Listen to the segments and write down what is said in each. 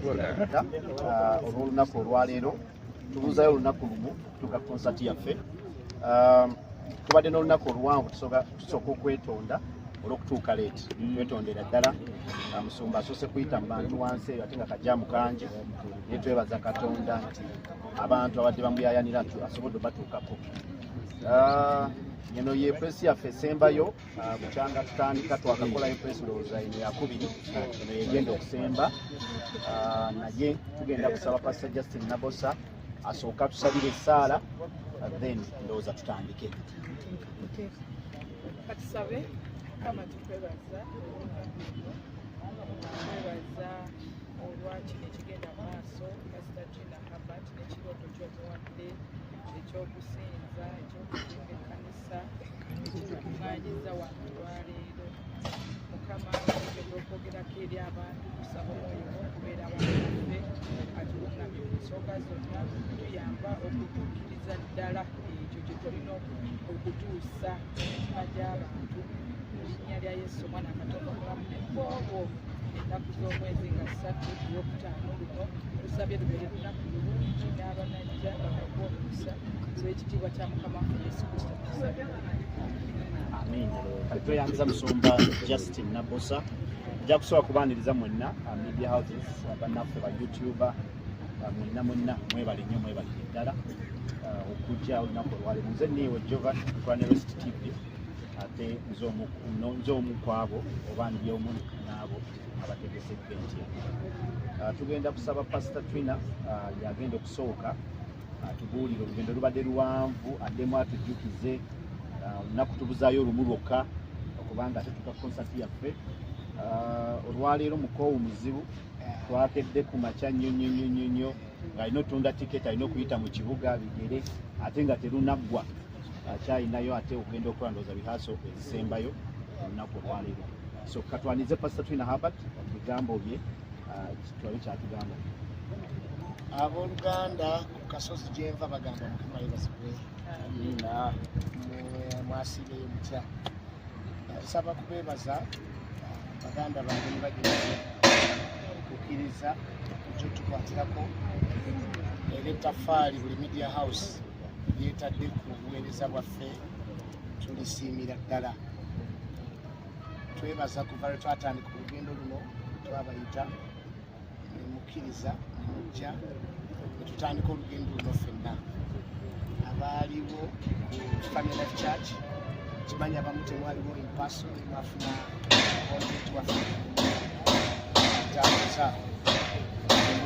Olw'olunaku olwaleero tubuuzayo olunaku lumu okutuuka konsati yaffe. Tubadde n'olunaku oluwanvu. Tusooka okwetonda olw'okutuuka late, twetondera ddala. Musumba asoose kuyita mu bantu wansi eyo, ate nga kajaamu kangi, naye twebaza Katonda nti abantu abadde bamuyayanira asobodde obatuukako. Eno ye press yaffe esembayo bukyanga tutandika. Twakakolayo press, ndowooza eno yakubiri, eno yegenda okusemba. Naye tugenda kusaba Pastor Justin Nabosa asooka tusabire essaala, then ndowooza tutandike. Katusabe. Mukama, tukwebaza, twebaza olwa kino ekigenda mu maaso, Pasita Gina Herbert n'ekirooto ky'omuwadde ekyokusinza, ekyokuzimba ekkanisa ekitukuŋŋaanyiza wano olwaleero. Mukama, tugenda okwogerako eri abantu, tusaba Omwoyo wo okubeera wamu naffe, atuluŋŋamye mu nsonga zonna, tuyamba okutuukiriza ddala ekyo kye tulina okutuusa mu mitima gy'abantu. Mu linnya lya Yesu, Omwana Katonda omulamu, nekwolwo ennaku z'omwezi nga 3 olwokutaano luno, tusabye lubeere lunaku lulungi n'abanajja bakakuwa omukisa olw'ekitiibwa kya Mukama waffe Yesu Kristo tusabye. Amin. Kale tweyanziza Musumba Justin Nabosa. Nja kusobola kubaaniriza mwenna media houses, bannaffe ba YouTuber, mwenna mwenna mwebale nnyo, mwebalire ddala okujja olunaku olwaleero. Nze niiwe Jovan, nkola ne Rest TV, ate nze omu ku abo oba ndi omu n'abo abategese event eno. Tugenda kusaba Pastor Trina, yagenda okusooka atubuulire. Olugendo lubadde luwanvu, addemu atujjukize. Olunaku tubuzaayo olumu lwokka okubanga ate tuka konsati yaffe. Olwaleero mukoowu muzibu, twakedde ku makya nnyo nnyo nnyo nnyo nnyo, ng'alina otunda tiketi, alina okuyita mu kibuga bigere, ate nga terunaggwa, akyalinayo ate okugenda okukola ndowooza rehearsal ezisembayo olunaku olwaleero. So katwanize Pastor Trina Herbert bigambo bye, tulabe kyatugamba. Abooluganda, ku kasozi gyenva bagamba Mukama yebazibwe. Amina. Mwasiibeyo mutya? Nsaba kubeebaza, baganda bange ne bagenzi, okukkiriza okujja otukwatirako era ettafaali buli media house lyetadde ku buweereza bwaffe, tulisiimira ddala. Twebaza kuva lwe twatandika olugendo luno, twabayita nemukkiriza nemujja netutandika olugendo luno ffenna. Abaaliwo ku Family Life Church, kimanyi abamu temwaliwo in person, mwafuna content waffe tambuza,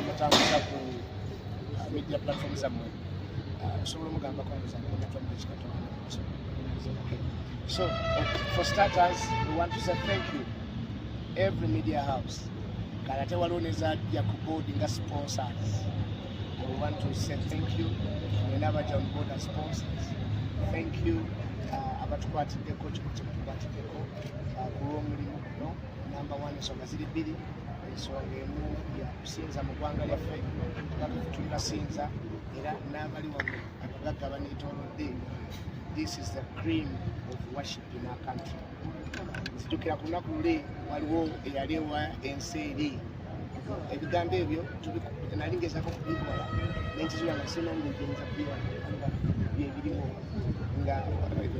mutambuza ku media platform zammwe. Osobola omugambako kikatono. Okay. So for starters, we want to say thank you, every media house. Kale ate waliwo nezajja ku board nga sponsors. We want to say thank you mwena abajja on board as sponsors. Thank you abatukwatiddeko kiko kyemutukwatiddeko ku lw'omulimu guno. Number one, ensonga ziri bbiri. Ensonga emu ya kusinza mu ggwanga lyaffe, nga tuli basinza, era n'abali wano abagagga baneetoolodde. This is the cream of worship in our country. Nzijukira ku lunaku luli waliwo eyali ewa ensi eri ebigambo ebyo nali ngezaako kubikola nenkizula nga sirina ngeri kubiwala kubanga byebiriwo, nga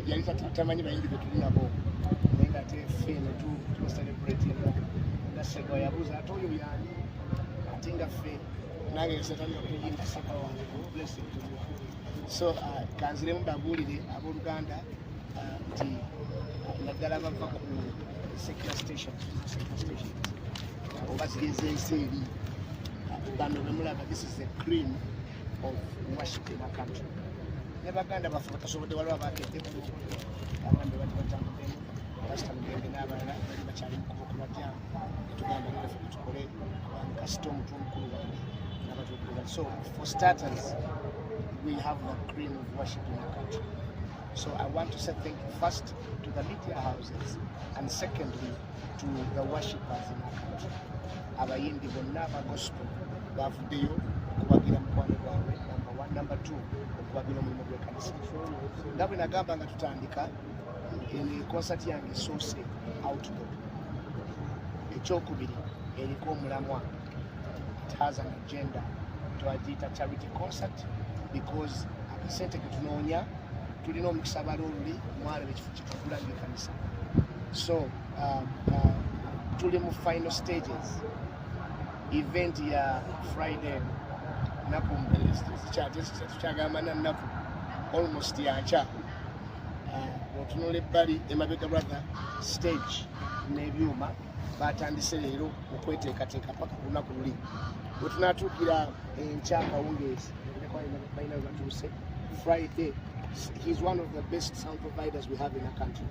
yali tamanyi bayimbi be tuli nabo, naye nga ate ffe eno tucelebratinga nga Sega yabuuza ate oyo yani, ate nga ffe nange nsatandika kuyimba Sega wange, blessing to you. So kanziremu mbabuulire, abooluganda, nti naddala bava ku secular stations, secular stations oba ziri ez'ensi eri, bano bemulaba, this is the cream of worship in our country. Ne baganda baffe batasobodde, waliwo abakedde ku abagambe bati batambuddemu, Pasita Mugembe n'abalala bali bakyali mu kubo kubajja, netugamba naffe tukole kubanga kasita omutwe omukulu wange nabatuukiriza. So for starters, we have the cream of worship in our country. So I want to say thank you first to the media houses and secondly to the worshippers in our country. Abayimbi bonna aba gospel bavuddeyo okuwagira mukwano gwabwe, number one. Number two, okuwagira omulimu gw'ekkanisa. Nga bwe nagamba nga tutandika, eno concert yange esoose outdoor. Ekyokubiri, eriko omulamwa. It has an agenda. Twagiyita charity concert because akasente ketunoonya, tulina omukisa, abala oluli mwalaba ekifo kyetugula ngaekanisa. So tuli mu final stages. Event ya Friday naku tukyagamba na nnaku almost yankya. Otunula ebbali emabega, brother, stage n'ebyuma batandise leero okweteekateeka paka ku lunaku luli bwe tunaatuukira enkya akawungeezi. Balina we batuuse Friday. He's one of the best sound providers we have in our country,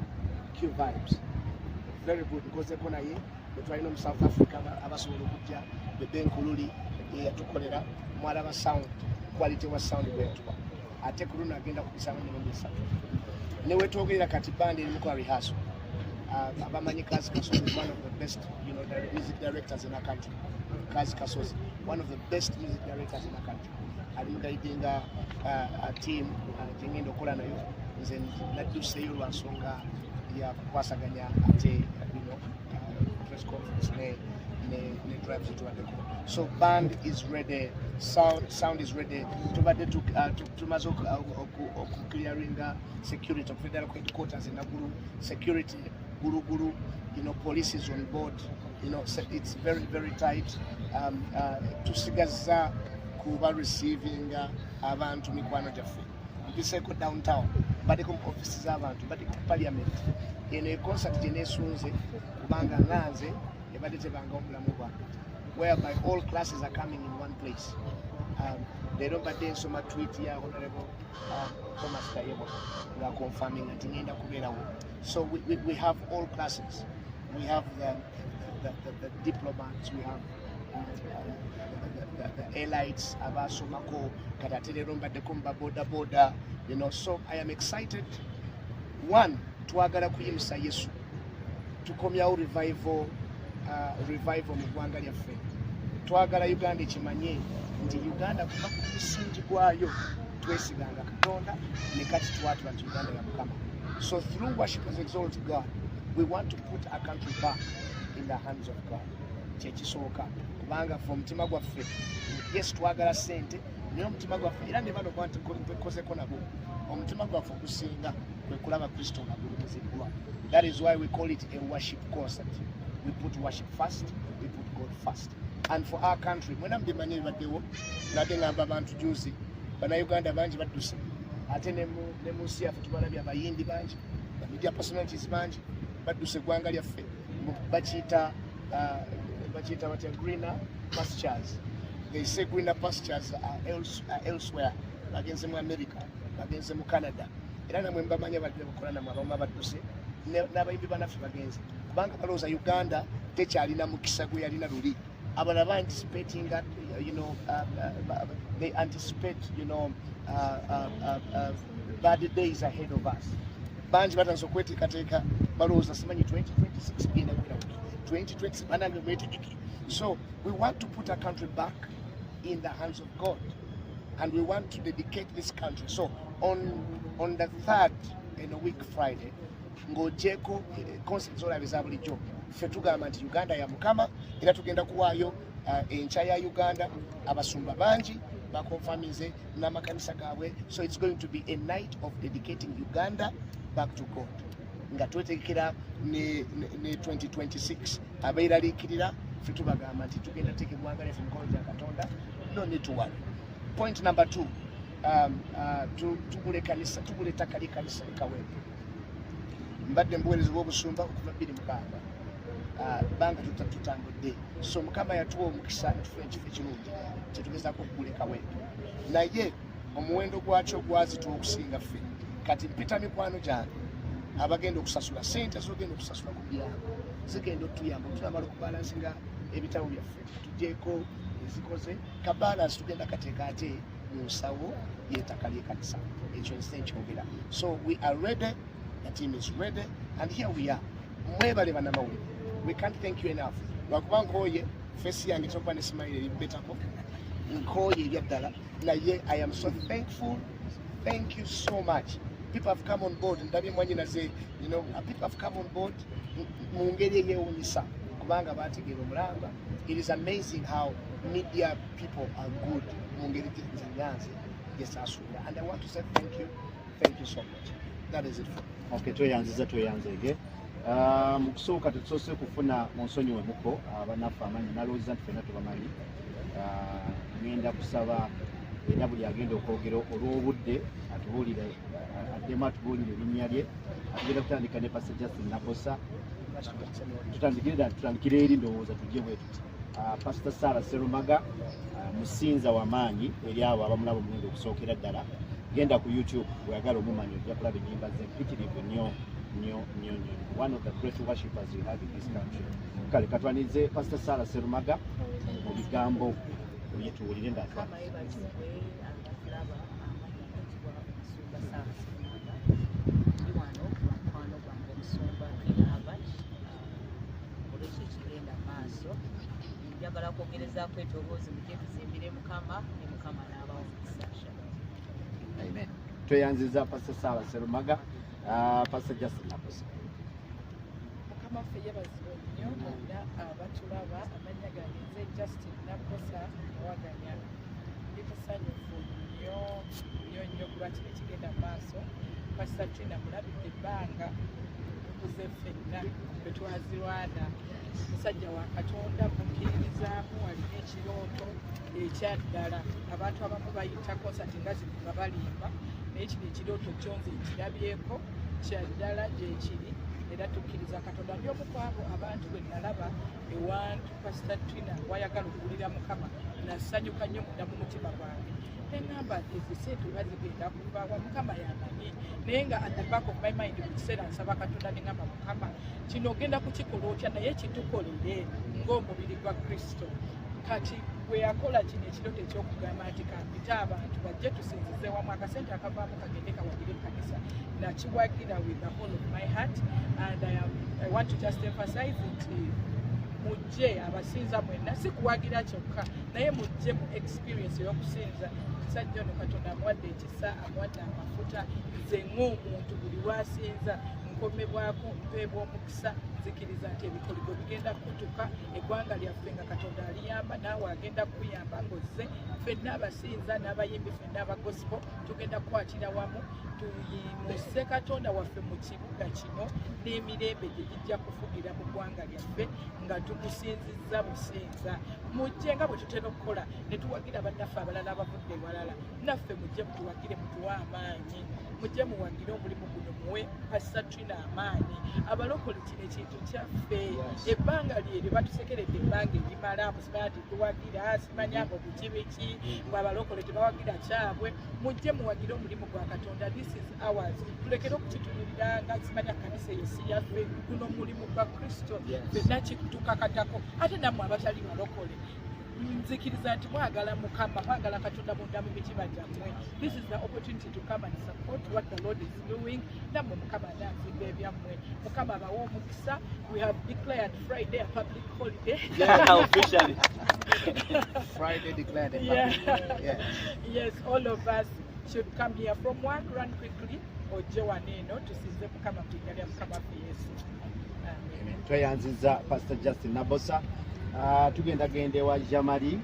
Q Vibes, very good. Nkozeko naye bwe twalina omu South Africa abasobola okujja bebenkululi yeyatukolera. Mwalaba sound quality wa sound bwe yatuwa. Ate ku luno agenda kubisanga emirundi esatu. Newetwogerera kati band eri mukola rehearsal. Abamanyi Kazi Kasozi is one of the best music directors in our country. Kazi Kasozi, one of the best music directors in our country, ali muguidinga team gyengenda okukola nayo. Nze nadduseeyo lwa nsonga ya kukwasaganya ate press conference ne drive zetubaddeko. So band is ready, sound is ready. Tubadde tumaze okuclearinga security okuva ddala ku headquarters e Naguru, security gulugulu, police is on board, so it's very very tight. Tusigazza kuba receiving abantu mikwano gyaffe. Mpiseeko downtown, mbaddeko mu ofisi z'abantu, mbaddeko ku parliament. Eno econcert gye neesunze kubanga nganze ebadde tebangawo mu bulamu bwange, whereby all classes are coming in one place. Leero mbadde nsoma tweet ya Honorable Thomas Tayebwa nga confirming nti ngenda kubeerawo. So we have all classes. We have the diplomats, we have the elites abasomako. Kati ate leero mbaddeko mu baboda boda. So I am excited. One, twagala kuyimusa Yesu, tukomyawo revival mu ggwanga lyaffe. Twagala Uganda ekimanye nti Uganda kuva ku musingi gwayo twesiganga Katonda, ne kati twatula nti Uganda ya Mukama. So through Worship as Exalt God, we want to put our country back in the hands of God. Kyekisooka, kubanga fe omutima gwaffe, yes, twagala ssente, naye omutima gwaffe era ne bano nkozeko nabo, omutima gwaffe ogusinga kwe kulaba Kristo nga gulumiziddwa. That is why we call it a worship concert. We put worship first, we put God first, and for our country. Mwena mubimanyi ebibaddewo. Nadde ngamba abantu juzi, Bannayuganda bangi badduse, ate ne mu nsi yaffe tubalabye Abayindi bangi, media personalities bangi badduse eggwanga lyaffe. Bakiyita batya? Greener pastures. They say greener pastures are elsewhere. Bagenze mu America, bagenze mu Canada, era namwe mbamanya badde bakola namwe, abamu abadduse n'abayimbi banaffe bagenze kubanga balowooza Uganda tekyalina mukisa gwe yalina luli. Abalala ba anticipating, they anticipate bad days ahead of us. Bangi batandise okweteekateeka, balowooza simanyi 2026 genda kubeera bubi, 2026. Banange, mwetegeke. So we want to put our country back in the hands of God and we want to dedicate this country. So on the third, in a week Friday, ng'ogyeko concert zolaba eza bulijjo, ffe tugamba nti Uganda ya Mukama era tugenda kuwaayo enkya ya Uganda. Abasumba bangi bakonfamize n'amakanisa gaabwe. So it's going to be a night of dedicating Uganda back to God nga twetegekera ne 2026. Abeeraliikirira, ffe tubagamba nti tugenda teeka eggwanga lyaffe mikono gya Katonda. No need to worry. Point number two, tugula ekanisa, tugula ettaka ly'ekkanisa e Kawempe. Mbadde mubuweereza bw'obusumba okuva 2006, banga tutambudde. So Mukama yatuwa omukisa netufuna ekifo ekirungi kyetugezaako okugula e Kawempe, naye omuwendo gwakyo gwazituwa okusinga ffe. Kati mpita mikwano gyange abagenda okusasula sente zogenda okusasula ku byangu zigenda otuyamba tunamala okubalansinga ebitabo byaffe, tugyeko ezikoze kabalansi, tugenda kateeka ate mu nsawo y'ettaka ly'ekanisa. Ekyo nsi nkyogera. So we are ready, the team is ready, and here we are. Mwebale bannamawulire, we can't thank you enough. Lwakuba nkooye, face yange tokuba ne smile eribbetako, nkooye ebyaddala, naye I am so thankful. Thank you so much. People have come on board. Ndabye mwanyinaze, people have come on board mu ngeri eyewunyisa. Kubanga bategeera omulanga. It is amazing how media people are good mu ngeri nze nyanze gyesaasuubira, and I want to say thank you, thank you so much. That is it for me. Okay, tweyanziza, tweyanzeege. Mu kusooka tetusoose kufuna, munsonyiwemuko abannaffe amannya, nalowooza nti ffenna tubamanyi. Ngenda kusaba era buli agenda okwogera, olw'obudde, atubuulire, addemu atubuulire erinnya lye. Tugenda kutandika ne Pastor Justin Nabosa. Tutandikire ddala, tutandikire eri, ndowooza tujje bwe tuti. Pastor Sarah Serumaga, musinza w'amaanyi eri abo abamulaba omulundi okusookera ddala. Genda ku YouTube bweyagala omumanyi, ojja kulaba ennyimba ze mpitirivu nnyo nnyo nnyo nnyo. One of the great worshippers we have in this country. Kale katwanirize Pastor Sarah Serumaga mu bigambo bye tuwulire nga Mukama yeebazibwe abatulaba. Amannya mpitibwa Omusumba Sarah Serumaga. Ndi wano lwa mukwano gwange Omusumba Trina Herbert olwekyo ekigenda mu maaso. Njagala kwogerezaako eddoboozi, mujje tuzimbire Mukama, ne Mukama n'abawa omukisa. Shalom. Amen. Tweyanziza Pastor Sarah Serumaga. Pastor Justin Nabosa. Mukama waffe yeebazibwe nnyo mwenna abatulaba. Amannya gange nze Justin Nabosa Muwaganya. Ndi musanyufu nnyo nnyo nnyo kuba kino ekigenda mu maaso. Pastor Trina mulabidde ebbanga, tukuze ffenna bwe twazirwana. Musajja wa Katonda, mukkiririzaamu, alina ekirooto ekyaddala. Abantu abamu bayita konsati nga zino nga balimba, naye kino ekirooto kyonze nkirabyeko, kyaddala gyekiri, era tukkiriza Katonda. Ndi omu ku abo abantu bwe nalaba ewantu Pasita Trina wayagala okuwulira Mukama, nasanyuka nnyo munda mu mutima gwange, neŋŋamba ezo sente oba zigenda kuvaawa, Mukama yamanyi. Naye nga at the back of my mind, mu kiseera nsaba Katonda, neŋŋamba, Mukama, kino ogenda kukikola otya? Naye kitukolere ng'omubiri gwa Kristo. Kati bwe yakola kino ekirooto ekyokugamba nti kampite abantu bajje tusinzize wamu, akasente akavaamu kagende kawagire ekkanisa, nakiwagira with the whole of my heart. And I want to just emphasize nti mujje abasinza mwenna, si kuwagira kyokka, naye mujje mu experience ey'okusinza. Musajja ono Katonda amuwadde ekisa, amuwadde amafuta. Nze ng'omuntu buli lwasinza nkomebwako, mpeebwa omukisa. Nzikiriza nti ebikoligo bigenda kutuka eggwanga lyaffe nga Katonda aliyamba, naawe agenda kukuyamba ng'ozze. Ffenna abasinza n'abayimbi, ffenna aba gospel, tugenda kukwatira wamu tuyimuse Katonda waffe mu kibuga kino, n'emirembe gye gijja kufugira mu ggwanga lyaffe nga tumusinzizza businza. Mujje nga bwe tutera okukola ne tuwagira bannaffe abalala abavudde ewalala, naffe mujje mutuwagire, mutuwe amaanyi. Mujje muwagire omulimu guno, muwe Pastor Trina amaanyi. Abalokole, kino ekintu kyaffe. Ebbanga lyeryo batusekeredde ebbanga erimala, musimanya nti tuwagira, simanya mbu biki biki, bwe abalokole tebawagira kyabwe. Mujje muwagire omulimu gwa Katonda. This is ours. Tulekere okukitunulira nga simanya kanisa eyo si yaffe. Guno mulimu gwa Kristo, ffenna kitukakatako. Ate nammwe abatali balokole, nzikiriza nti mwagala Mukama, mwagala Katonda munda mu mitima gyammwe. This is the opportunity to come and support what the Lord is doing. Nammwe Mukama anazimba ebyammwe. Mukama abawe omukisa. We have declared Friday a public holiday. Yeah, officially. Friday declared a public. Yes. Yes, all of us should come here from work, run quickly ojje wano eno tusinze Mukama mu linnya lya Mukama waffe Yesu. Amen. Tweyanziza Pastor Justin Nabosa. Tugenda genda ewa Jamali.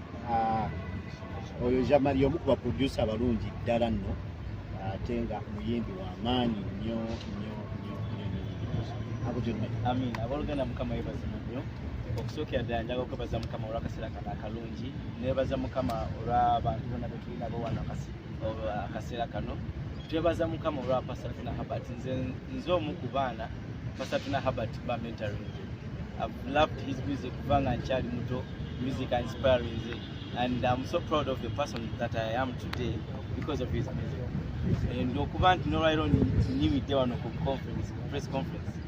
Oyo Jamali omu ku baproducer abalungi ddala nno, ate nga muyimbi w'amaanyi nnyo nnyo nnyo nnyo nnyo. Ako gyonna. Amin. Abooluganda, Mukama yeebazibwe nnyo. Okusookera ddala njagala okwebaza Mukama olw'akaseera kano akalungi. Neebaza Mukama olw'abantu bonna be tuli nabo wano akaseera kano. Twebaza Mukama olwa Pastor Trina Herbert. Nze omu ku baana Pastor Trina Herbert ba mentoring. I've loved his music kuva nga nkyali muto. Music inspiring nze, and I'm so proud of the person that I am today because of his music. And okuba nti n'olwaleero nyimidde wano ku conference, ku press conference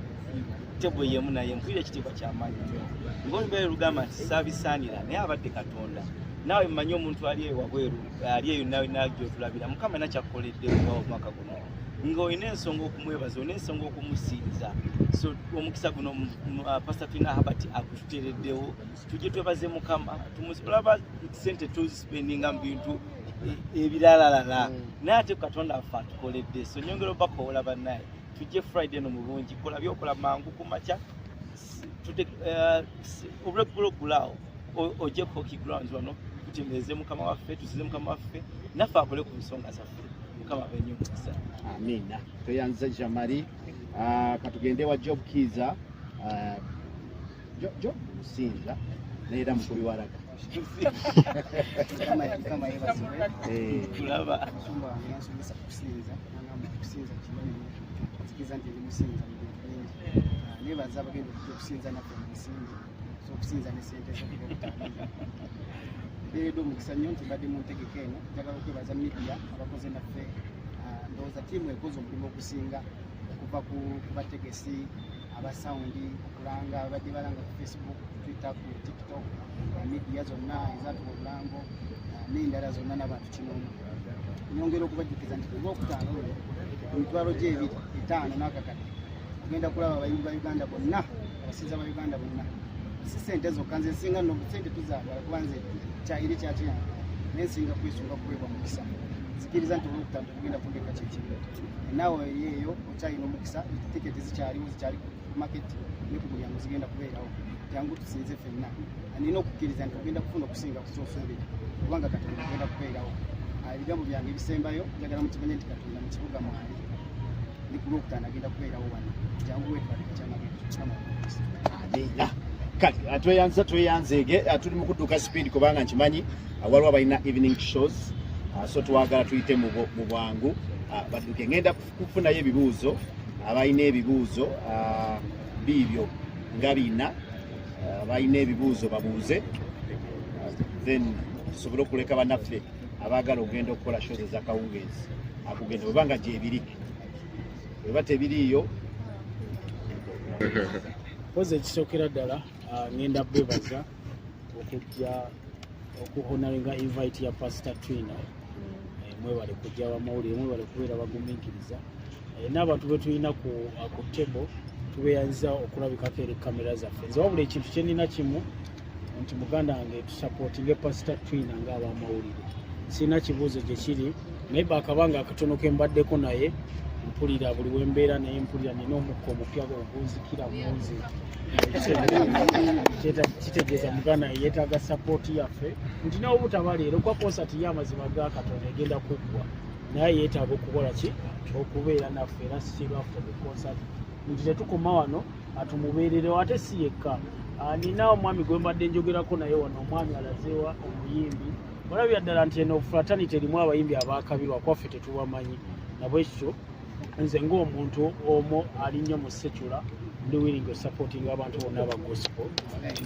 table yemu naye, mpulira ekitiibwa kyamaanyi nnyo. Ng'olubeere lugamba nti saabisaanira, naye abadde Katonda. Naawe mmanyi omuntu ali eyo wabweru, ali eyo nawe nagyotulabira, Mukama nakyakukoledde omwaka guno ng'olina ensonga okumwebaza, olina ensonga okumusinza. So omukisa guno Pastor Trina Herbert agututeereddewo, tujje twebaze Mukama. Olaba sente tuzispendinga mu bintu ebiralalala, naye ate Katonda affe atukoledde. So nyongera obakoola bannaye, tujje Friday eno mu bungi. Kola byokola mangu ku makya. Olweggulo oggulaawo ojje ku hockey grounds wano, tutemereze Mukama waffe, tusize Mukama waffe, naffe akole ku nsonga zaffe. Mukama abenye omukisa. Amiina. Tweyanze, Jean Marie. Katugende wa Job Kiza. Job Musinza naye era mukubi waraga. Mukama yeebazibwe. Tulaba. Omusumba wange yansomesa kusinza, nagamba okusinza kinene nnyo. Nzikiriza nti ndi musinza mu bintu bingi. Neebaza abagenda okujja okusinza naffe mu nsimbi z'okusinza ne sente z'okubokutaano. Mbeereddwa omukisa nnyo nti mbadde mu ntegeka eno. Njagala okwebaza media abakoze naffe. Ndowooza ttiimu ekoze omulimu ogusinga okuva ku bategesi, aba sound, okulanga, abadde balanga ku Facebook, ku Twitter, ku TikTok, media zonna ezatuwa obulango n'endala zonna n'abantu kinoomu. Nyongera okubajjukiza nti ku Lwokutaano olwo emitwalo gy'ebiri etaano n'akakadde ogenda kulaba abayimbi ba Uganda bonna, abasinza ba Uganda bonna. Si sente zokka, nze nsinga nno sente tuzaagala kuba nze kyayiri kyakiyange, naye nsinga kwesunga kuweebwa mukisa. Nzikiriza nti Olwokutaano tetugenda kundeka kyekimu. Naawe eyo okyalina omukisa, tiketi zikyaliwo, zikyali ku market ne ku mulyango zigenda kubeerawo. Jangu tusinze ffenna. Nina okukkiriza nti ogenda kufuna okusinga ku kyosuubira kubanga Katonda agenda kubeerawo. Ebigambo byange ebisembayo, njagala mukimanye nti Katonda mu kibuga mwali, ne ku Lwokutaano agenda kubeerawo wano. Jangu weetwalike kyamagezi. Mukama akukusa. Amiina. Kale tweyanza, tweyanzeege. Tuli mu kudduka speed kubanga nkimanyi waliwo abalina evening shows, so twagala tuyite mu bwangu, badduke. Ngenda kufunayo ebibuuzo, abalina ebibuuzo biibyo nga bina. Abalina ebibuuzo babuuze, then tusobole okuleka bannaffe abaagala okugenda okukola shows ezakawungeezi akugenda bwebanga gyebiri, bweba tebiriiyo. Mpozi ekisookera ddala, ngenda bebaza okujja okuhonoringa invite ya Pastor Twina. Mwebale kujja bamawulire, mwebale kubeera bagumiikiriza. N'abantu be tulina ku table tubeyanziza okulabikako eri kamera zaffe. Nze wabula ekintu kye nnina kimu nti muganda wange tusupportinge Pastor Twina ng'abamawulire. Sirina kibuuzo gye kiri, naye bakabanga akatono ke mbaddeko naye mpulira buli wembeera naye mpulira nina omukka omupya ogunzikira munze. Kitegeeza muganda yeetaaga support yaffe nti nawe obutaba leero kwa concert y'amazima ga Katonda egenda kuggwa, naye yeetaaga okukola ki, okubeera naffe era still after the concert nti tetukoma wano, atumubeererewo. Ate si yekka. Nina omwami gwe mbadde njogerako naye wano, omwami alazeewa omuyimbi, olabira ddala nti eno fraternity erimu abayimbi abakabirwa kwaffe tetubamanyi. Nabwekityo nze ng'omuntu omu ali nnyo mu secular, ndi willing osupportinga abantu bonna aba gospel.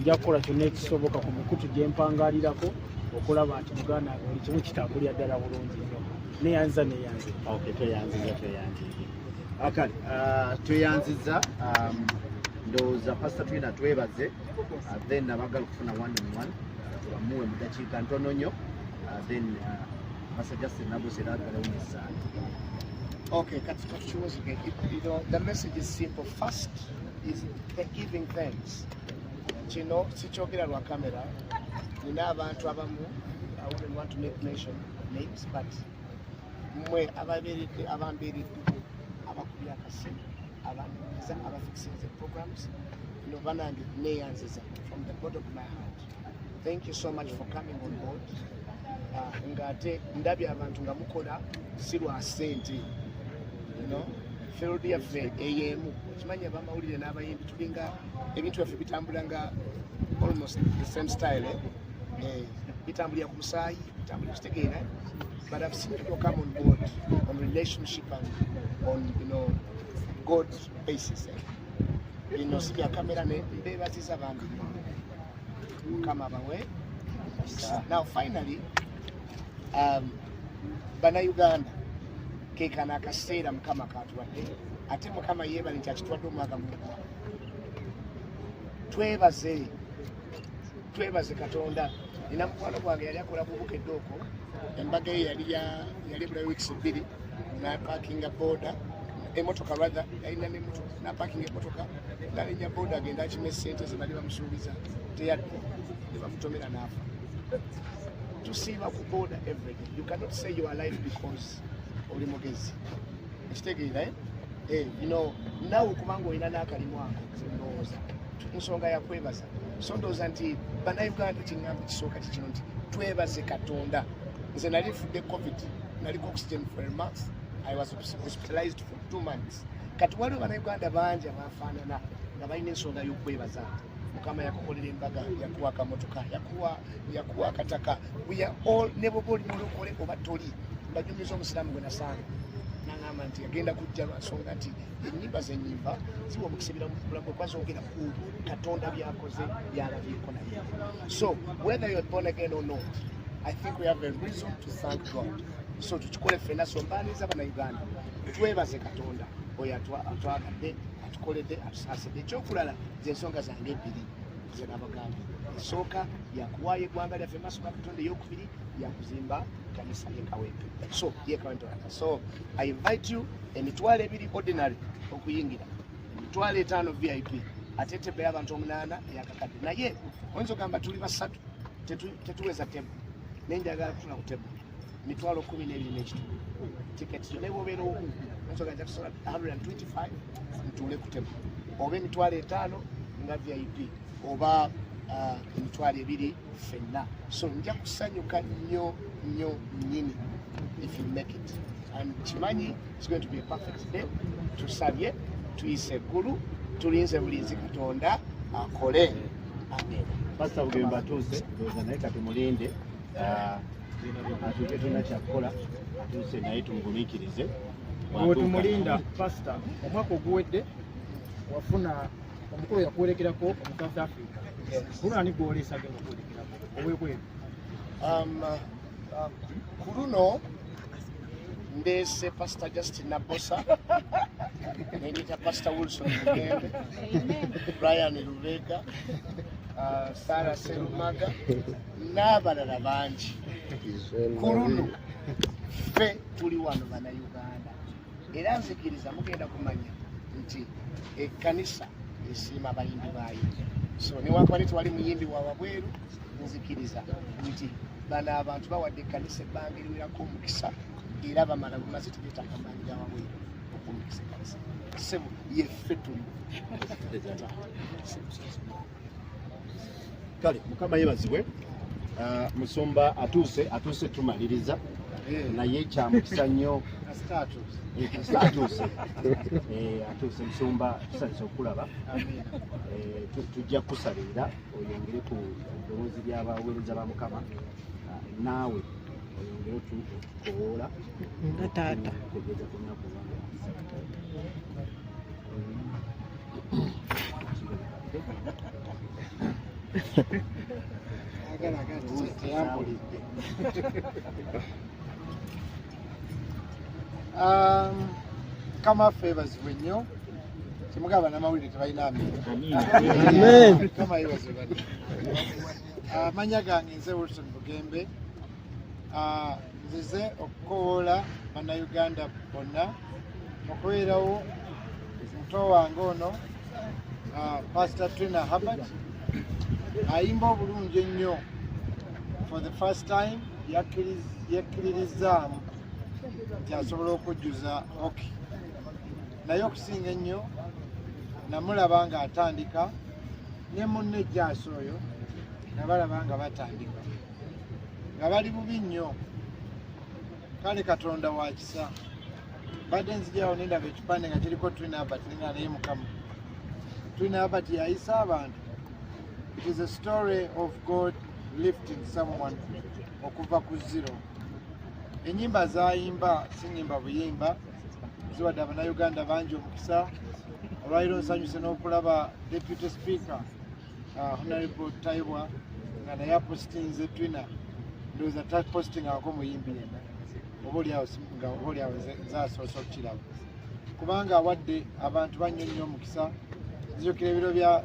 Nja kukola kyonna ekisoboka ku mikutu gye mpangalirako okulaba nti muganda wange buli kimu kitambulira ddala bulungi nnyo. Neyanza, neyanze. Okay, tweyanziza, tweyanziza. Akale tweyanziza. Ndowooza Pastor Twina twebaze, then abagala okufuna one on one bamuwe mu dakiika ntono nnyo, then Pastor Justin Nabuse era agalewo n'essaala. Okay, katukiwozike. The message is simple. First is the giving thanks. Kino sikyogera lwa kamera. Nina abantu abamu, I wouldn't want to make mention of names, but mmwe ababeeredde, abambeereddeko, abakubye akasimu, abanumiza, abafixinze programs, banange neeyanziza from the bottom of my heart. Thank you so much for coming on board. Ng'ate ndabye abantu nga mukola si lwa ssente. Field yaffe ey'emu, okimanyi abamawulire n'abayimbi tulinga ebintu byaffe bitambula nga almost the same style, eh? Eh, bitambulira ku musaayi, bitambulira kitegeera, but I've seen people come on board on relationship and on God's basis, eh? Bino si bya kamera ne mbeebaziza bambi, Mukama bawe. Now finally, Bannayuganda, kekano akaseera Mukama katuwadde, ate Mukama yeebale nti akituwadde omwaka guno. Twebaze, twebaze Katonda. Nina mukwano gwange yali akola kubukedde okwo, embaga ye yali yali ebulayo weeks 2, napakinga boda emotoka, rather yalina nemotoka, napakinga emotoka nalinya boda agenda akima esente ze bali bamusuubiza, teyadda ne bamutomera n'afa. Tusiiba ku boda everyday. You cannot say you are alive because oli mugezi, ekitegeera, eh? Eh, naawe okubanga olina n'akalimu ako, nze ndowooza tulina Nsonga yakwebaza. So ndowooza nti Bannayuganda, kiŋŋamba kisooka kikino nti twebaze Katonda. Nze nali nfudde COVID, naliko oxygen for a month. I was hospitalized for 2 months. Kati waliwo Bannayuganda bangi abafaanana nga balina ensonga y'okwebaza. Mukama yakukolera embaga, yakuwa akamotoka, yakuwa akataka. We are all, ne bwoba oli mulokole oba toli. Mbanyumiza omusiraamu gwe nasanga, naŋŋamba nti agenda kujja lwa nsonga nti ennyimba zenyimba ziwa omukisa ebiramu kwazongera ku Katonda byakoze, byalabyeko naye. So whether you're born again or not, I think we have a reason to thank God. So tukikole ffenna. So mbaaniza Bannayuganda, twebaze Katonda oyo atwagadde, atukoledde, atusaasidde. Ekyokulala, zensonga zange ebbiri ze nabagambye: esooka yakuwaayo eggwanga lyaffe maaso ga Katonda, eyokubiri yakuzimba kanisa yekawempe, so yekawempe. So I invite you. 20,000 ordinary okuyingira, 50,000 VIP, ate table y'abantu omunaana eyakakadde. Naye oyinza ogamba tuli basatu, tetuweza table, naye njagala kutula ku table, 12,500 tiketi yo. Naye bwobeera omu, oyinza ogamba njakusobola 125 ntuule ku table, oba 50,000 nga VIP, oba 20,000 ffenna. So nja kusanyuka nnyo nnyo nnyini if you make it, and kimanyi it's going to be a perfect day. Tusabye, tuyise eggulu, tulinze bulinzi Katonda akole. Amen. Pasita Bugembe atuuse, ndowooza naye katumulinde. Ah, atuuke, tulina kyakukola. Atuuse, naye tumugumiikirize. Bwe tumulinda, pasita, omwaka oguwedde wafuna omukulu yakuwerekerako omu South Africa. Luno ani gwoleesa agenda okuwerekerako owebweru? Ku luno ndeese Pastor Justin Nabosa, nendita Pastor Wilson Mugembe, Brian Lubega, Sarah Serumaga n'abalala bangi. Ku luno ffe tuli wano Bannayuganda, era nzikiriza mugenda kumanya nti ekkanisa esiima abayimbi baayo. So newankubadde tewali muyimbi wa wabweru, nzikiriza nti bano abantu bawadde ekkanisa ebbanga eriwerako omukisa, era bamala bumaze, tebeetaaga maanyi ga wabweru okumukisa ekkanisa. Sebo, yeffe tuliwo. Kale Mukama yebazibwe. Ah, musumba atuuse, atuuse, tumaliriza, naye kyamukisa nnyo. Eh, kasita atuuse. Eh, atuuse. Musumba, tusanyusa okulaba. Eh, tujja kukusabirira oyongere ku ddoboozi ly'abaweereza ba Mukama. Ah, naawe oyongere otukowoola Nga taata. Kutegeeza ku lunaku olwange. Agalaga nti teyampulidde. Mukama waffe yeebazibwe nnyo. Kimugaba bannamawulire tebalina amiina. Mukama yeebazibwe banne. Amannya gange nze Wilson Bugembe. Nzize okukowoola Bannayuganda bonna okubeerawo muto wange ono, Pastor Trina Herbert, ayimba obulungi ennyo. For the first time yekkiririzaamu nti asobola okujjuza oki, naye okusinga ennyo namulaba ng'atandika ne munne Jaasi oyo, nabalaba nga batandika nga bali bubi nnyo. Kale Katonda wa kisa. Mbadde nzijawo nendaba ekipande nga kiriko Trina Herbert, ninga naye Mukama, Trina Herbert yayisa abantu. It is a story of God lifting someone okuva ku zero. Enyimba zayimba si nyimba buyimba, ziwadde Abannayuganda bangi omukisa. Olwaliro nsanyuse n'okulaba Deputy Speaker, Honorable Taibwa, nga naye apositinze Trina. Ndowooza tapositingako muyimbi yenna, oba oliawo nga oba oliawo nze asoose okukiraba, kubanga awadde abantu bannyo nnyo omukisa. Nzijukira ebiro bya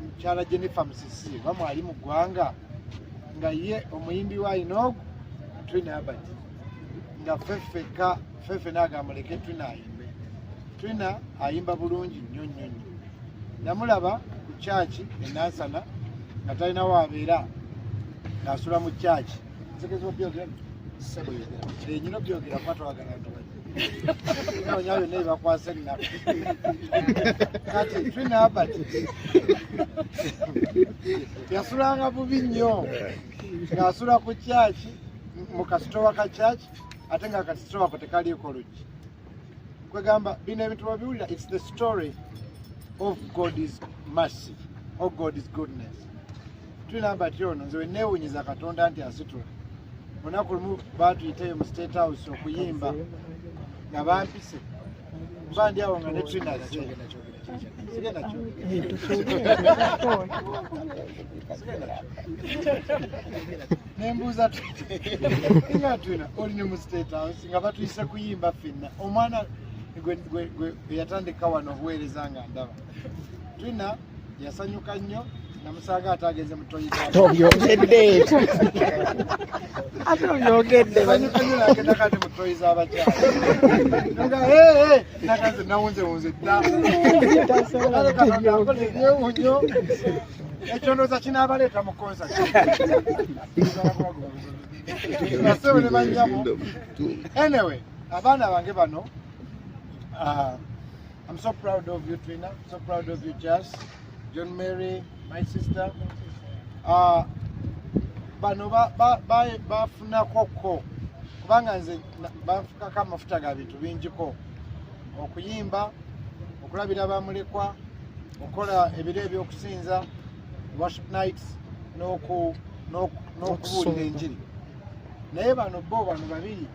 mukyala Jennifer Musisi, bamwali mu ggwanga nga ye omuyimbi wa alina ogu Trina Herbert, nga ffeffeka ffeffe naagamba leke Trina ayimbe. Trina ayimba bulungi nnyo nnyo nnyo. Namulaba ku kyaki e Nansana nga talina waabeera, ng'asula mu kyaki. Nsekezibwa byogera nyina byogera kuba twagala ntu. Noonya byonna ebibakwasa ennaku. Kati Trina Herbert yasulanga bubi nnyo, ng'asula ku kyaki mu kasitowa ka kyaki, ate nga akasitowa ko tekaliiko luggi. Kwegamba bino ebintu babiwulira, it's the story of God's mercy or God's goodness. Trina Herbert ono nze weneewunyiza Katonda nti asitula. Olunaku lumu baatuyiteyo mu State House okuyimba nga bampise, mba ndi awo nga ne Trina azze. Sigenda kyogera. Nembuuza nga Trina oli ne mu State House nga batuyise kuyimba ffenna, omwana gwe yatandika wano obuweereza nga ndaba Trina yasanyuka nnyo, namusanga ate agenze mu toilet. Obyogedde, ate obyogedde. Yasanyuka nnyo nagenda kati mu toyi z'abakyala nga nakaze nawunzewunze dda. Kale Katonda akola ebyewunyo. Ekyo ndowooza kinaabaleeta mu concert. Basebo ne bannyabo, anyway, abaana bange bano, I'm so proud of you, Trina. I'm so proud of you, Jas, John Mary, my sister. Bano bafunako ko kubanga nze banfukako amafuta ga bintu bingiko: okuyimba, okulabira bamulekwa, okukola ebiro ebyokusinza, worship nights, n'okubuulira enjiri. Naye bano bo, bano babiri,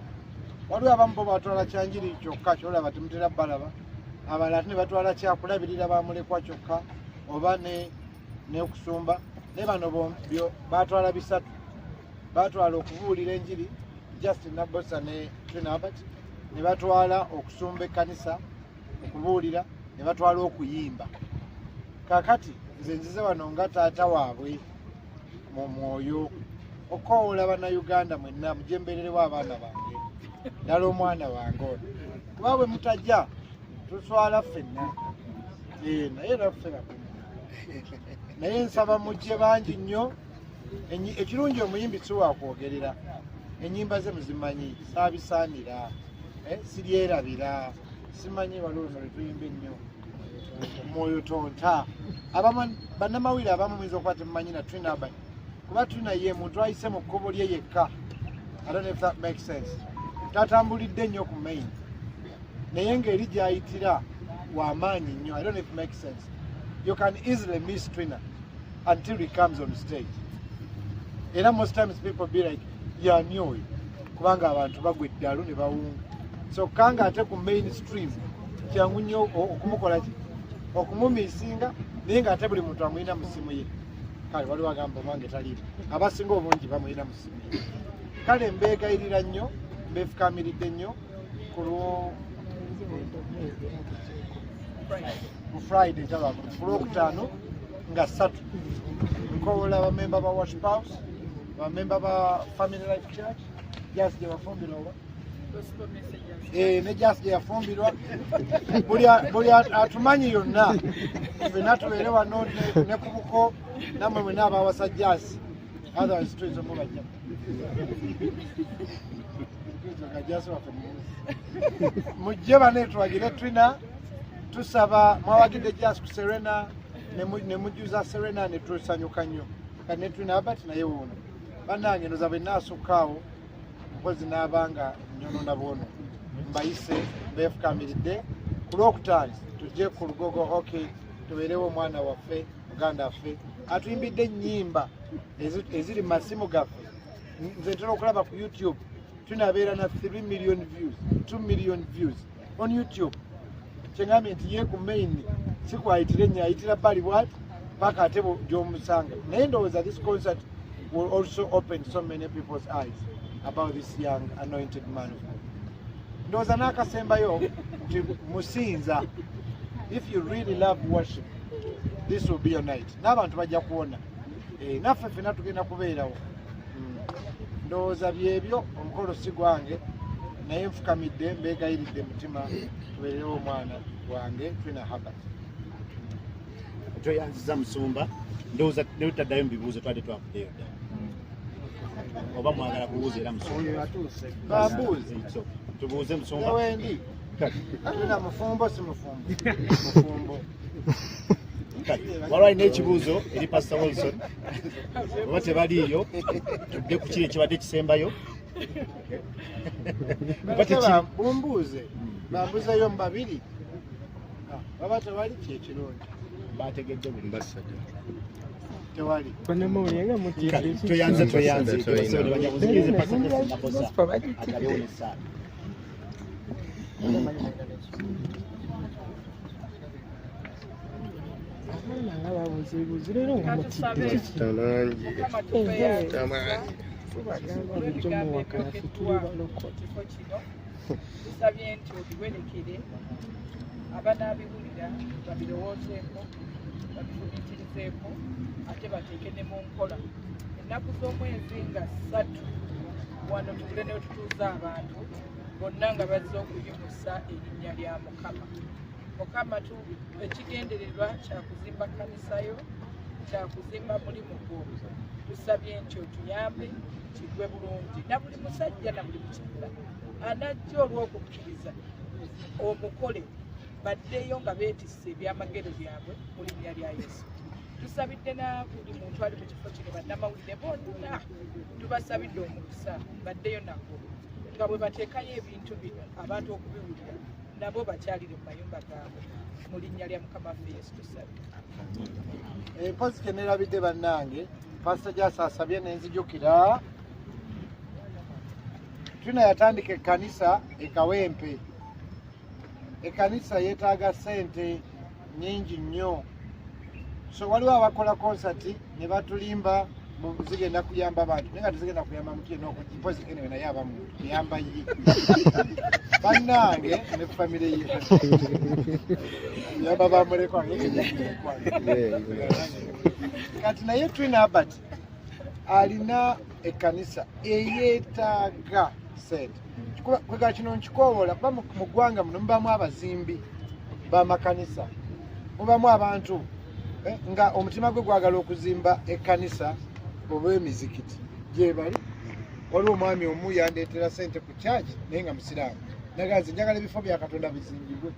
waliwo abamu bo batwala kyanjiri kyokka, kyolaba temutera balaba. Abalala ate ne batwala kyakulabirira bamulekwa kyokka oba n'okusumba. Naye bano batwala bisatu: batwala okubuulira enjiri, Justin Nabosa ne Trina Herbert, ne batwala okusumba ekkanisa, okubuulira, ne batwala okuyimba. Kakati nze nzize wano nga taata waabwe mu mwoyo okukowoola Bannayuganda mwenna mujembererewo abaana bange, ddala omwana wange ono, kuba bwe mutajja tuswala ffenna. Naye era ffe bagumu, naye nsaba mujje bangi nnyo. Ekirungi omuyimbi si wakwogerera, ennyimba ze muzimanyi, saabisaanira, siryerabira, simanyi waliwo luno lwetuyimba ennyo, Omwoyo Tonta. Abamu bannamawulire abamu muyinza okuba temumanyi na Trina Herbert, kuba Trina ye muntu ayise mu kkubo lye yekka. I don't know if that makes sense. Tatambulidde nnyo ku main, naye ng'eri gy'ayitira w'amaanyi nnyo. I don't know if it makes sense. You can easily miss Trina until he comes on stage. Era most times people be like, yani oyo? Kubanga abantu bagwa eddalu ne bawunga. So kanga ate ku mainstream kyangu nnyo okumukola ki, okumumisinga, naye ng'ate buli muntu amulina mu ssimu ye. Kale waliwo agamba omwange taliimu, abasinga obungi bamulina mu ssimu ye. Kale mbeegayirira nnyo, mbeefukamiridde nnyo ku lwo ku Friday kyalwakuna, ku Lwokutaano nga 3, nkowola bamemba ba Worship House, bamemba ba Family Life Church, Jas gye bafumbirwa oba Gospel Messengers. Ne Jas gye yafumbirwa. Buli atumanyi yonna ffenna tubeere wano ne ku buko nammwe mwenna abawasa Jas, otherwise tuyinza omubajja Jas waffe mulungi. Mujje bane twagire Trina. Tusaba mwawagidde Jas ku Serena ne mujjuza Serena ne tusanyuka nnyo. Kati ne Trina Herbert naye wuuno. Bannange, ndoza bwe naasukkaawo mpozi n'abanga nnyonona bwono, mbayise beefukamiridde ku Lwokutaano tujje ku Lugogo Hockey tubeerewo omwana waffe, muganda waffe atuyimbidde ennyimba eziri mu masimu gaffe. Nze ntera okulaba ku YouTube tunabeera na 3 million views, 2 million views on YouTube. Kyengambye nti ye ku main si kwayitira ennyo, ayitira bbali bwati paka ate gy'omusanga. Naye ndowooza this concert will also open so many people's eyes about this young anointed man of God. Ndowooza n'akasembayo nti musinza, if you really love worship, this will be your night. N'abantu bajja kuwona. Naffe ffenna tugenda kubeerawo. Ndowooza byebyo. Omukolo si gwange, naye nfukamidde, mbeegayiridde mutima tubeerewo omwana wange Trina Herbert. Toyanziza musumba. Ndowooza netutaddayo mu bibuuzo, twadde twavuddeyo dda, oba mwagala kubuuza era musumba? Bambuuze. It's okay. Tubuuze musumba. Wendi alina mufumbo si mufumbo? Mufumbo. Waliwo alina ekibuuzo eri Pastor Wilson? Oba tebaliiyo, tudde ku kiri ekibadde kisembayo. Oba Bumbuuze, bambuzeyo mu babiri. Ah, baba tewali kyekirungi. Bategedde buli. Tewali. Toyanze, toyanze. Banyabuzikirize Pastor Justin Nabosa agabewo n'essaala. Abaana nga babuzibuzi leero nga Katusabe. mutidde. Mukama tupeeyanza Tubagamba bulijjo olw'ebigambo muwakana ffe ebyogeddwa tuli mu balokole. kifo kino. Tusabye nti obiwerekere abanaabiwulira, babirowoozeeko, babifumiitirizeeko, ate bateeke ne mu nkola. Ennaku z'omwezi nga 3 wano tubule ne tutuuza abantu bonna nga bazze okuyimusa erinnya lya Mukama. Mukama, ekigendererwa kya kuzimba kkanisayo, kya kuzimba mulimu gwo. Tusabye nti otuyambe kigwe bulungi, na buli musajja na buli mukyala anajja olw'okukkiriza omukole baddeyo nga beetisse ebyamagero byabwe mu linnya lya Yesu. Tusabidde na buli muntu ali mu kifo kino, bannamawulire bonna tubasabidde omukisa baddeyo nagwo nga bwe bateekayo ebintu bino abantu okubiwulira, nabo bakyalire mu mayumba gaabwe. Mu linnya lya Mukama waffe Yesu tusabye. Empozi kye neerabidde bannange, Pasita Jasa asabye nenzijukira. Tuna yatandika ekkanisa e Kawempe. Ekkanisa yeetaaga ssente nnyingi nnyo, so waliwo abakola konsati ne batulimba zigenda kuyamba abantu, naye nga tezigenda kuyamba muntu yenna. Mpozi anyway, naye abamu eyamba ye bannange ne famire ye, yamba bamulekwa. Kati naye Twin Herbert alina ekkanisa eyeetaaga sente. Kwega kino nkikowoola kuba mu ggwanga muno mubamu abazimbi b'amakanisa, mubamu abantu nga omutima gwe gwagala okuzimba ekkanisa oba emizikiti gyebali. Waliwo omwami omu yandeetera sente ku kyaki, naye nga musiraamu, nagaa nze njagala ebifo bya Katonda bizimbibwe.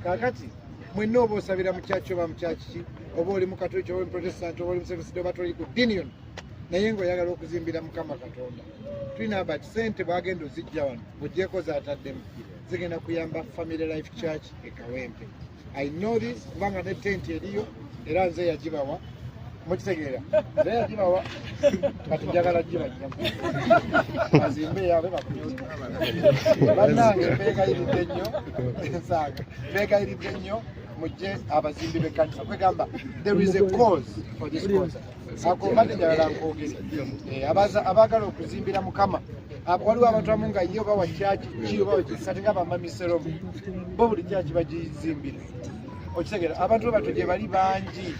Kaakati mwenna oba osabira mu kyaki oba mu kyaki ki, oba oli mu Katoliki oba oli mu Protestant oba oli mu Seventh oba toli ku ddiini yonna, naye ng'oyagala okuzimbira Mukama Katonda, tulina abati sente bwagenda ozijja wano ogyeko zaataddemu zigenda kuyamba Family Life Church e Kawempe. I know this kubanga ne tenti eriyo era nze yagibawa. Mukitegeera, nze yagibawa. Kati njagala gibajjamu bazimbe yaabwe bakomyewo. Bannange, mbeegayiridde nnyo, nsaaga, mbeegayiridde nnyo, mujje abazimbi b'ekkanisa. Kwegamba there is a cause for this concert. Ako mbadde njagala nkwogere. Abaagala okuzimbira Mukama, waliwo abantu abamu nga ye oba wa kyaki ki oba kati nga bamamiseromu bo buli kyaki bagizimbira. Okitegeera, abantu bato gye bali bangi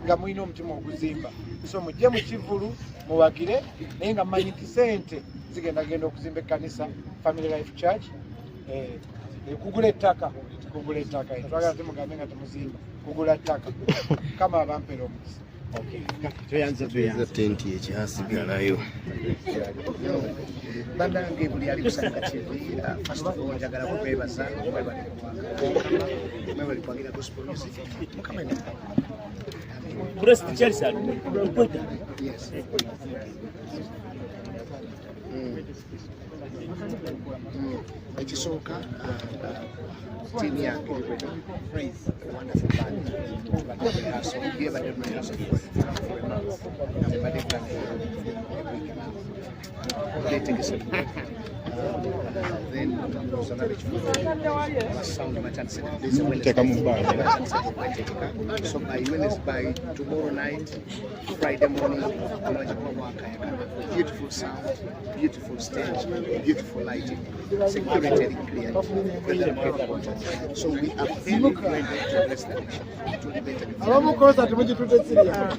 nga mulina omutima oguzimba, so mujje mu kivulu muwagire, naye nga mumanyi nti sente zigenda genda okuzimba ekkanisa Family Life Church, kugula ettaka, kugula ettaka. Twagala temugambe nga temuzimba, kugula ttaka. Kama abampera omukisa. Toyanze, toyanze. Tenti ekyasigalayo. Bannange, buli ali Kusanyuka TV, first of all njagala kukwebaza. Mwebale kuwagira, mwebale kuwagira gospel music. Mukama ena. President Charles ali Lukweta. Yes. Ekisooka, team yange eri wonderful band. Tubadde mu rehearsal, yebadde mu rehearsal for a month. Nga mbadde planning a week now. Beetegese bulungi. Then ndowooza n'ab'ekifo sound batandise. Teeka mu bbanga. Batandise okwetegeka, so by Wednesday, by tomorrow night, Friday morning, mwajja kuba mwakayakana. Beautiful sound, beautiful stage, beautiful lighting, security eri clear, very important. So we are very ready to bless the nation. Tuli betegefu. Abamu konsati mugitudde siriya,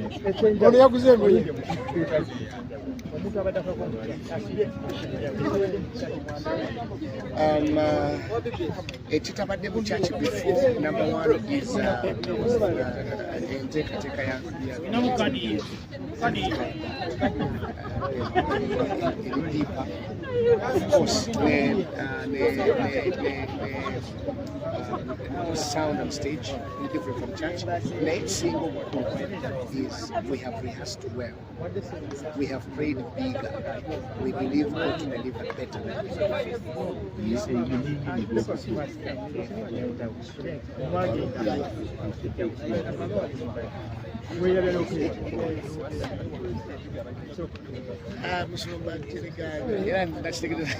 ono yaguze engoye. Omuntu abadde akola asibye. Ekitabadde mu church before, number one is enteekateeka ya Eri deeper. Of course, ne, ne, ne, ne, ne sound on stage is different from church. Naye ekisinga obukulu is we have rehearsed well. We have prayed bigger. We believe God to deliver better than before. Ah, musumba, era nakitegeeza.